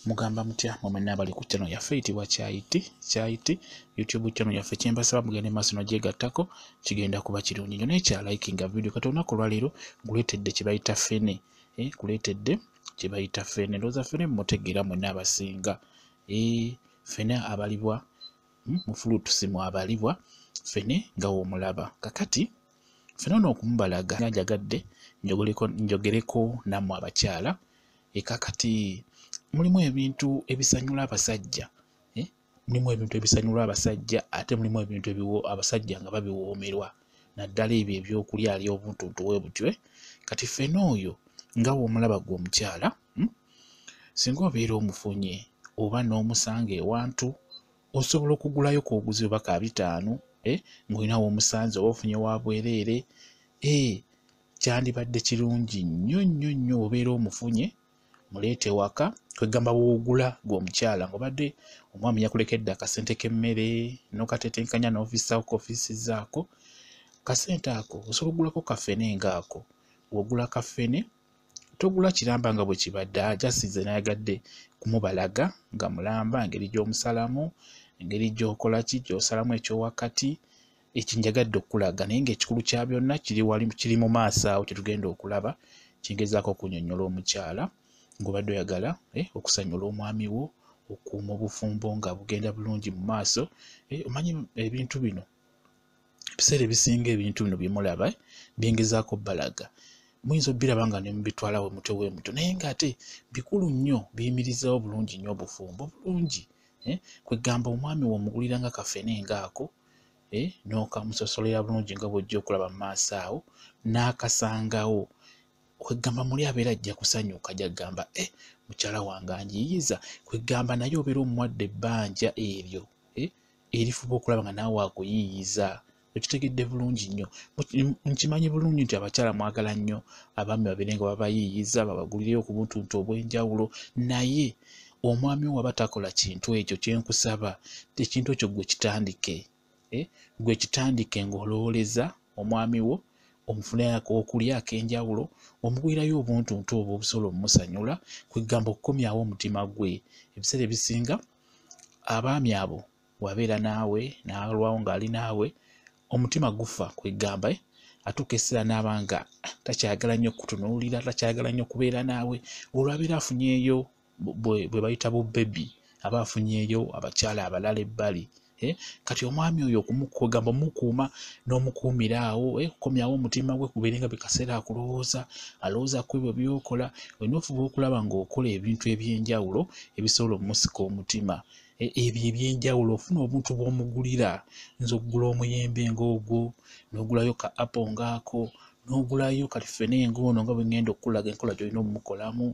Mugamba mutya mwenna abali ku channel yaffe eyitibwa Kyayiti Kyayiti YouTube channel yaffe? Kyembasaba mugende maaso n'ogyegattako, kigenda kuba kirungi nnyo. Naye kya likinga video. Kati olunaku olwaleero nkuleetedde kye bayita ffene, nkuleetedde kye bayita ffene. Ndowooza ffene mumutegeera mwenna abasinga. Ffene abalibwa mu fruits mwabalibwa ffene nga w'omulaba. Kakati ffene ono okumubalaga nga njagadde njogereko nammwe abakyala. Kakati mulimu ebintu ebisanyula abasajja, mulimu ebintu ebisanyula abasajja, ate mulimu ebintu abasajja nga babiwoomerwa, naddala ebyo ebyokulya ali obuntuntu bwe butyo. Kati ffene oyo nga w'omulaba ggwe omukyala, singa obeera omufunye oba n'omusanga ewantu, osobola okugulayo k'oguzi oba ka 500, ng'olina w'omusanze oba ofunye wa bwereere, kyandibadde kirungi nnyo nnyo nnyo obeera omufunye, muleete waka. Kwegamba bw'ogula ggwe omukyala ng'obadde omwami yakulekedde akasente k'emmere n'okatetenkanya n'ofissaako k'ofissizzaako kasente ako, osobola okugulako kaffene ng'ako. Bw'ogula kaffene togula kiramba nga bwe kibadde, just nze nayagadde kumubalaga nga mulamba, engeri gy'omusalamu, engeri gy'okola ki, gy'osalamu ekyowakati, ekyo njagadde okukulaga. Naye ng'ekikulu kya byonna kiri wali, kiri mu maaso awo kye tugenda okulaba, kingezaako okunnyonnyola omukyala ng'obadde oyagala okusanyula omwami wo, okukuuma obufumbo nga bugenda bulungi mu maaso. Omanyi ebintu bino, ebiseera ebisinga ebintu bino bye mulaba byengezaako obbalaga, muyinza obbiraba nga ne mubitwala we mutyo bwe mutyo, naye ng'ate bikulu nnyo, biyimirizaawo bulungi nnyo obufumbo bulungi. Kwegamba omwami wo omugulira nga kaffene ng'ako, n'okamusosolera bulungi nga bw'ojja okulaba mu maaso awo, n'akasangawo. Kwegamba muli abeera ajja kusanyuka, ajja kugamba mukyala wange anjiyiza. Kwegamba naye obeera omuwadde ebbanja eryo, erifuba okulaba nga naawe akuyiiyiza. Okitegedde bulungi nnyo. Nkimanyi bulungi nti abakyala mwagala nnyo abaami babeere nga babayiiyiza, babagulireyo ku buntuntu obw'enjawulo, naye omwami wo aba takola kintu ekyo, kye nkusaba ekintu ekyo ggwe kitandike, ggwe kitandike ng'olowooleza omwami wo, omufunire ak'okulya ak'enjawulo, omugulirayo obuntuntu obwo obusobola omumusanyula, kwegamba okukomyawo omutima gwe. Ebiseera ebisinga abaami abo bw'abeera naawe n'alwawo ng'ali naawe, omutima gufa, kwegamba atuuka ekiseera n'aba nga takyayagala nnyo kukutunuulira, takyayagala nnyo kubeera naawe, olwo abeera afunyeeyo bwe bayita bu baby, aba afunyeeyo abakyala abalala ebbali. Kati omwami oyo kwegamba omukuuma n'omukuumira awo, okukomyawo omutima gwe kubeere nga buli kaseera akulowooza, alowooza ku ebyo by'okola. Olina ofuba okulaba ng'okola ebintu eby'enjawulo ebisobola ommusika omutima. Ebyo eby'enjawulo ofuna obuntu bw'omugulira, oyinza okugula omuyembe ng'ogwo, n'ogulayo ka apple ng'ako, n'ogulayo kati ffene ng'ono nga bwe ŋŋenda okukulaga enkola gy'olina ommukolamu.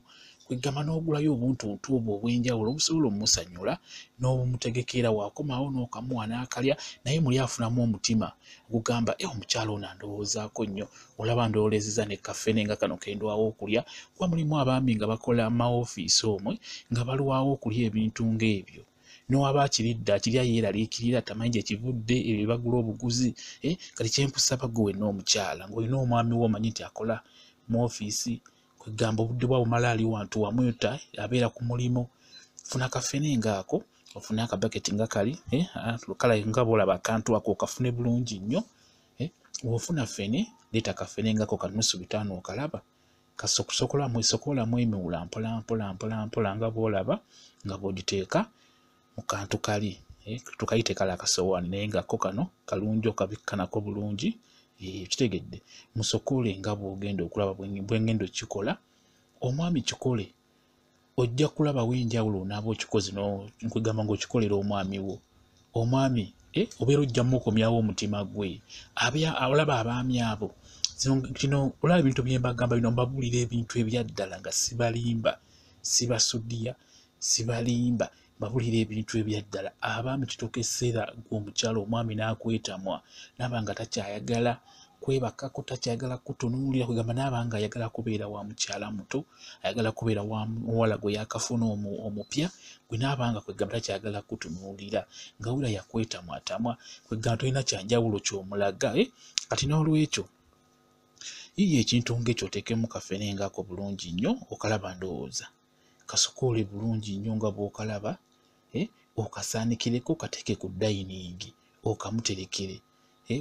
Kwegamba n'ogulayo obuntuntu obwo obw'enjawulo obusobola ommusanyula n'obumutegekera, bw'akomawo n'okamuwa n'akalya, naye muli afunamu omutima ogugamba omukyala ono andowoozaako nnyo, olaba ndowoolezezza ne kaffene nga kano ke ndwawo okulya. Kuba mulimu abaami nga bakola mu mawofiisi omwo nga balwawo okulya ebintu ng'ebyo, n'owaba akiridde akirya yeeraliikirira, tamanyi gye kivudde, ebyo bye bagula obuguzi. Kati kye nkusaba ggwe wenna omukyala ng'olina omwami wo omanyi nti akola mu ofiisi, kwegamba obudde bwe abumala ali wantu wamweta, abeera ku mulimu, funa kaffene ng'ako, ofune akabaketi nga kali, kale nga bw'olaba akantu ako okafune bulungi nnyo. Bw'ofuna ffene, leeta kaffene ng'ako ka 500 okalaba, sokolamu emiwula mpola mpola mpola mpola nga bw'olaba nga bw'ogiteeka mu kantu kali, tukayite kale akasowaani, naye nga ko kano kalungi okabikka nako bulungi. Okitegedde? Musokole nga bw'ogenda okulaba bwe ŋŋenda okkikola. Omwami kikole, ojja kulabawo enjawulo onaaba okikoze, nkwegamba ng'okikolera omwami wo. Omwami obeera ojja mmukomyawo omutima gwe. Olaba abaami abo, kino olaba ebintu bye mbagamba bino, mbabuulira ebintu ebya ddala nga sibalimba, sibasudiya, sibalimba, mbabuulira ebintu ebya ddala. Abaami kituuka ekiseera ggwe omukyala omwami n'akwetamwa, n'aba nga takyayagala kwebakako, takyayagala kukutunuulira, kwegamba n'aba nga ayagala kubeera wa mukyala muto, ayagala kubeera wa muwala gwe yaakafuna omupya, gwe n'aba nga kwegamba takyayagala kukutunuulira, nga wulira yakwetamwatamwa, kwegamba tolina kyanjawulo ky'omulaga. Kati n'olwekyo yiiya ekintu ng'ekyo oteekemu kaffene ng'ako bulungi nnyo, okalaba ndowooza. Kasokoole bulungi nnyo nga bw'okalaba, okasaanikireko kateeke ku dayiningi okamuterekere.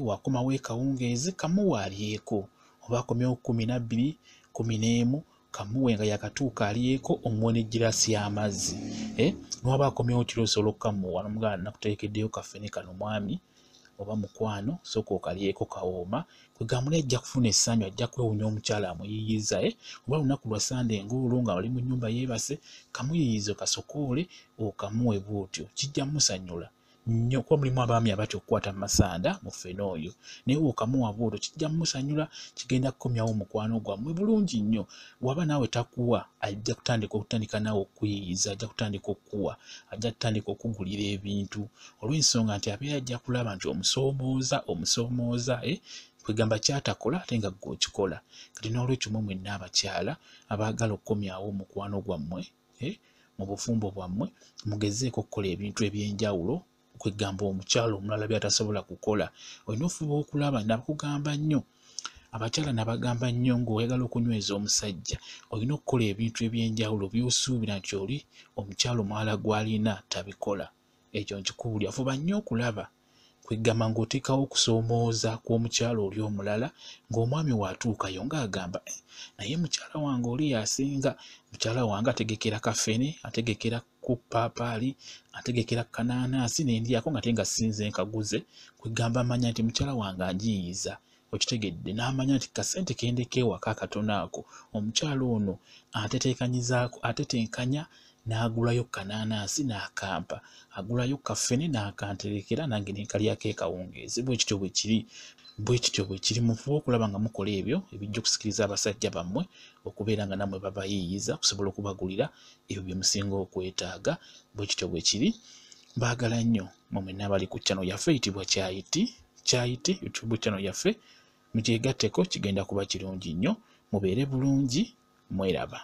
Wakomawo ekawungeezi kamuwe alyeko, oba akomyewo 12, 11 kamuwe nga yakatuuka alyeko, omuwe n'eggiraasi y'amazzi. N'waba akomyewo kiro osobola okukamuwa n'omugamba nakuterekeddeyo kafene kano mwami oba mukwano, sooka okalyeko kawooma. Kwegamba muli ajja kufuna essanyu, ajja kwewuunya omukyala amuyiiyiza. Oba lunaku lwa Ssande ng'olwo nga oli mu nnyumba yeebase, kamuyiiyize okasokoole okamuwe bw'otyo, kijja mmusanyula nnyo kuba mulimu abaami abatya okukwata mu masanda mu ffene oyo, naye bw'okamuwa bw'otyo kijja mmusanyula, kigenda kukomyawo omukwano gwammwe bulungi nnyo. Waba naawe takuwa, ajja kutandika okutandika naawe okukuyiiyiza, ajja kutandika okukuwa, ajja kutandika okukugulira ebintu olw'ensonga nti abeera ajja kulaba nti omusoomooza, omusoomooza, kwegamba ky'atakola ate nga ggwe okikola. Kati n'olwekyo mmwe mwenna abakyala abaagala okukomyawo omukwano gwammwe, mu bufumbo bwammwe, mugezeeko okukola ebintu eby'enjawulo, kwegamba omukyala omulala by'atasobola kukola. Olina ofuba okulaba, nabakugamba nnyo abakyala, nabagamba nnyo ng'oyagala okunyweza omusajja, olina okukola ebintu eby'enjawulo by'osuubira nti oli omukyala omulala gw'alina tabikola. Ekyo nkikubuulira, fuba nnyo okulaba, kwegamba ng'oteekawo okusoomooza kw'omukyala oli omulala, ng'omwami w'atuukayo ng'agamba naye mukyala wange oli y'asinga, mukyala wange ategekera kafene, ategekera ku ppaapaali, ategekera kanaanaasi ne ndyako nga ate nga sinze nkaguze. Kwegamba amanya nti mukyala wange anjiiyiza, okitegedde, n'amanya nti kasente ke ndeka ewaka akatono ako omukyala ono ateteekanyizaako, atetenkanya n'agulayo kanaanaasi n'akampa, agulayo kafene n'akanterekera nange ne nkalyako ekawungeezi. Bwe kityo bwe kiri, bwe kityo bwe kiri. Mufube okulaba nga mukola ebyo ebijja okusikiriza abasajja bammwe okubeera nga nammwe babayiiyiza okusobola okubagulira ebyo bye musinga okwetaaga. Bwe kityo bwe kiri. Mbaagala nnyo mmwe mwenna abali ku channel yaffe eyitibwa Kyayiti, Kyayiti YouTube channel yaffe, mugyegatteko, kigenda kuba kirungi nnyo. Mubeere bulungi, mweraba.